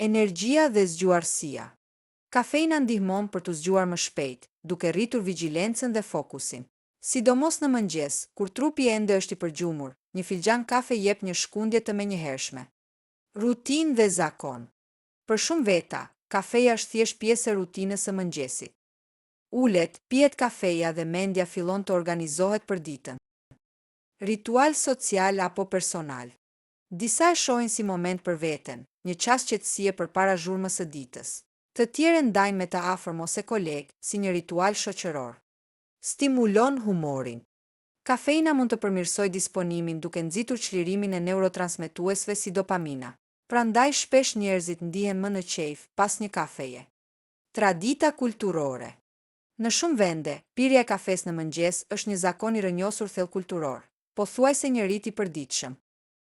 Energjia dhe zgjuarsia. Kafeina ndihmon për t'u zgjuar më shpejt, duke rritur vigjilencën dhe fokusin. Sidomos në mëngjes, kur trupi ende është i përgjumur, një filxhan kafe jep një shkundje të menjëhershme. Rutinë dhe zakon. Për shumë veta, kafeja është thjesht pjesë e rutinës së mëngjesit. Ulet, pihet kafeja dhe mendja fillon të organizohet për ditën. Ritual social apo personal. Disa e shohin si moment për veten, një çast qetësie përpara zhurmës së ditës. Të tjerë e ndajnë me të afërm ose kolegë, si një ritual shoqëror. Stimulon humorin. Kafeina mund të përmirësojë disponimin duke nxitur çlirimin e neurotransmetuesve si dopamina. Prandaj shpesh njerëzit ndihen më në qejf pas një kafeje. Tradita kulturore. Në shumë vende, pirja e kafesë në mëngjes është një zakon i rrënjosur thellë kulturor, pothuajse një rit i përditshëm.